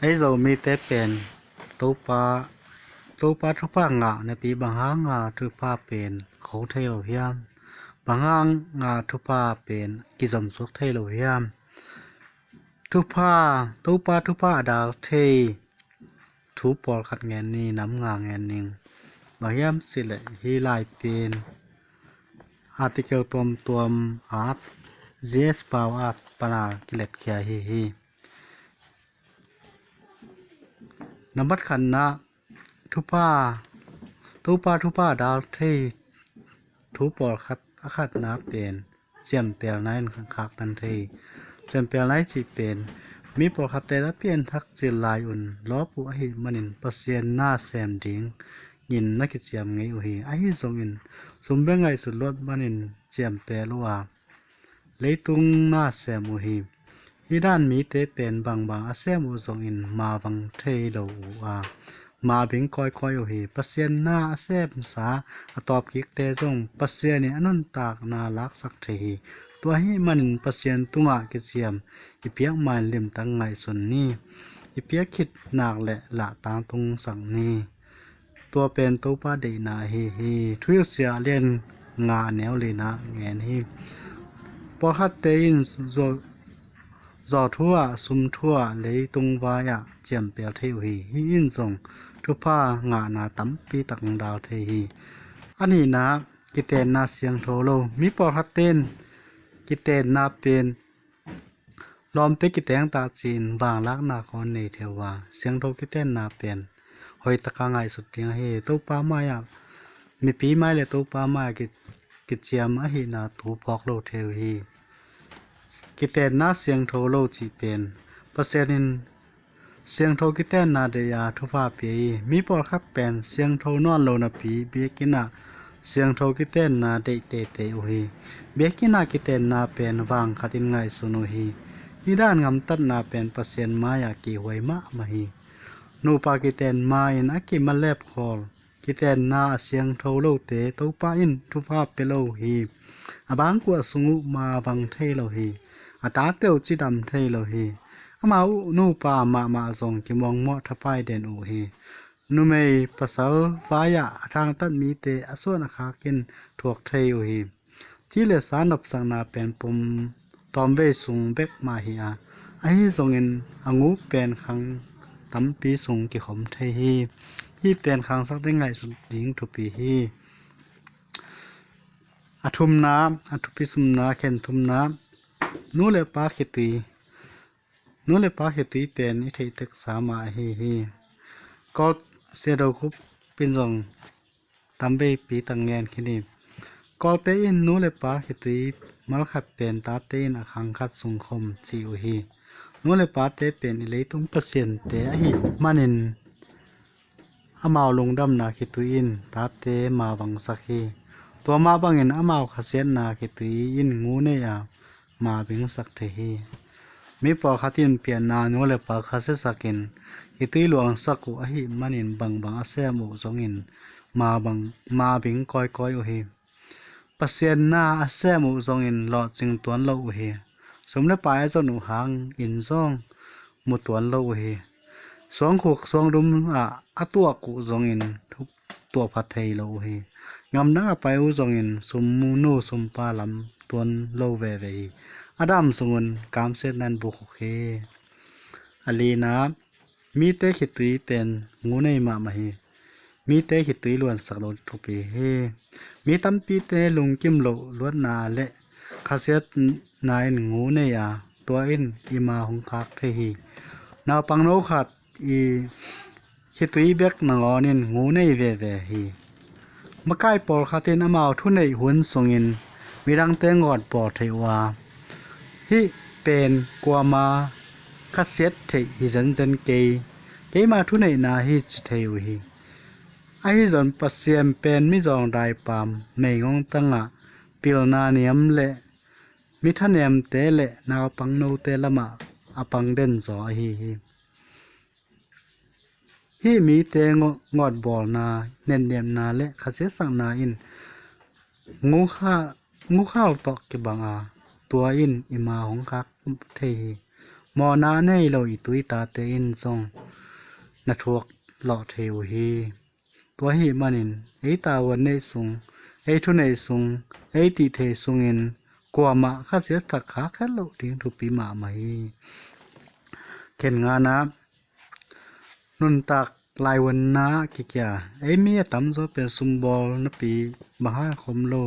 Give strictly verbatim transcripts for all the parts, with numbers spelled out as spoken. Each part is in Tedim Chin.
Ei Zomite pen Topa, Topa thupha ngah napi bang hanga thupha pen kho thei lo hiam? Bang hanga thupha pen kizom suak thei lo hiam? Thupha, Topa thupha a dal thei thu pawlkhat ngen ni, nam nga ngen ning. Bang hiam cih leh hih lai pen article tuamtuam at, G S Pau at pana kiletkhia hi hi. Nambat khatna, thupha, Topa thupha dal thei thu pawlkhat, a khatna pen ciampelna in khaktan thei. Ciampelna i cih pen mi pawlkhatte a pianthak cil lai un lawp uh ahih manin Pasian na sem dingin na kiciam ngei uh hi. Ahi zongin sum bek ngaihsut luat manin ciampel uh a, leitung na sem uh hi. Hih dan mite pen bangbang a sem uh zongin mavang thei lo uh a, mabing kawikawi uh hi. Pasian na a semsa a tawpkikte zong Pasian in a nuntakna laksak thei hi. Tua ahih manin Pasian tungah kiciam i piak ma-in limtak ngaihsun ni. I piak khit nak leh lahtang tungsak ni. Tua pen Topa deihna ahi hi. Thuhilhsia a lian nga, a neu lina ngen hi. Pawlkhatte in zaw, zaw thu ah, sum thu ah, leitung vai ah ciampel thei uh hi. Hih in zong thupha ngahna tampi tak hong dal thei hi. A nihna, kitenna siangtho lo. Mi pawlkhatte in kitenna pen lawmte kiteng ta ci-in vanglakna khawng nei thei uh a, siangtho kitenna pen hoih taka ngaihsut ding ahi. Topa mai-ah, mipi mai le Topa mai-ah ki, kiciam ahihna thu phawk lo thei uh hi. Kitenna siangtho lo cih pen Pasian in siangtho kitenna deih a thupha pia hi. Mi pawlkhat pen siangtho nawn lo napi biakinn ah siangtho kitenna deih teitei uh hi. Biakinn ah kitenna pen vang khatin ngaihsun uh hi. Hih dan gamtatna pen Pasian mai-ah kihhuai mahmah hi. Nupa kiten ma-in a kimalep khawl kitenna a siangtho lote Topa in thupha pia lo hi. A bangkuah sung uh mavang thei lo hi. A tate uh cidam thei lo hi. Amau uh nupa mahmah zong kimuangmuah thapai den uh hi. Numei pasal vai-ah a thangtat mite a suan a khak in thuak thei uh hi. Thi le sa nopsakna pen pum tawmvei sung bek mah hi a, ahi zongin a ngu pen khang tampi sung kikhom thei hi. Hih pen khangsak ding ngaihsut ding thupi hi. A thumna, a thupi sumna, khen thumna, nu le pa khitui. Nu le pa khitui pen i theih teksa mah ahi hi. Kawl Sia Do Khup in zong tamveipi tak ngen khin hi. Kawlte in nu le pa khitui malkhat pen tate in a khang khat sung khom ci uh hi. Nu le pate pen i leitung pasiante ahih manin amau lungdamna khitui in tate mavangsak hi. Tua mah bangin amau khasiatna khitui in ngu nei a, mabingsak thei hi. Mi pawlkhat in pianna nu le pa khasiasakin khitui luangsak uh ahih manin bangbang a sem uh zongin mabang, mabing kawikawi uh hi. Pasian na a sem uh zongin lawhcing tuan lo uh hi. Sum le pai a zon uh hangin zong mu tuan lo uh hi. Suangkhuk suangdum ah a tuak uh zongin tuahpha thei lo uh hi. Ngamdang a pai uh zongin sum mu nu sumpa lam tuan lo veve hi. A dam sungun kamsiatna in bukhuk hi. A lina, mite khitui pen ngu nei mahmah hi. Mite khitui luansak lo thupi hi. Mi tampite lungkim loh luatna le khasiatna in ngu nei a, tua in i ma hong khak thei hi. Naupangno khat i khitui bek nangawn in ngu nei veve hi. Makai pawlkhat in amau thuneih hun sungin midangte ngawtbawl thei uh a, hih pen kuama khasiat theih hi zenzen kei, keima thuneihna hi ci thei uh hi. Ahi zong Pasian pen mizawng daipam meigong tangah pilna niam le mithanemte le naupangnote lamah a pang den zaw ahi hi. Hih mite ngawtbawlna, netniamna le khasiatsakna in ngukhal tawh kibang a, tua in i ma hong khak thei hi. mawhna a nei lo i tuitate in zong na thuak lawh thei uh hi. Tua ahih manin ei tavuan neih sung, ei thuneih sung, ei tihtheih sungin kuamah khasiat tak khak het loh ding thupi mahmah hi. Khen ngana, nuntak laivuanna ah kikia, ei mi a tamzaw pen sumbawl napi bang hang khom lo,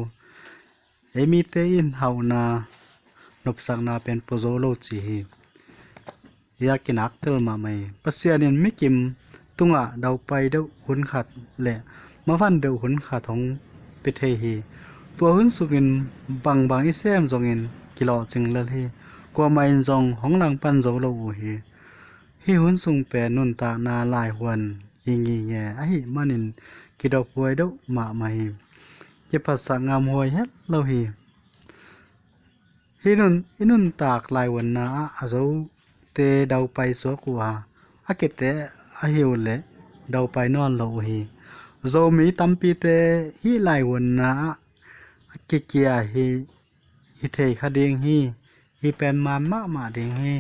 ei mite in hauhna nopsakna pen pua zo lo ci hi. Hia kinak tel mahmah hi. Pasian in mikim tungah daupai deuh hun khat le mavan deuh hun khat hong pia thei hi. Tua hun sungin bangbang i sem zongin kilawhcing lel hi. Kuamah in zong hong langpan zo lo uh hi. Hih hun sung pen nuntakna laivuan hi ngitnget ahih manin kidophuai deuh mahmah hi. Kiphatsak ngamhuai het lo hi. Hih nun, i nuntak laivuanna ah a zote daupai suak uh a, a kite ahi uh leh daupai nawn lo uh hi. Zomi tampite hih laivuanna ah a kikia hi, hi thei kha ding hi. Hih pen man mahmah ding hi.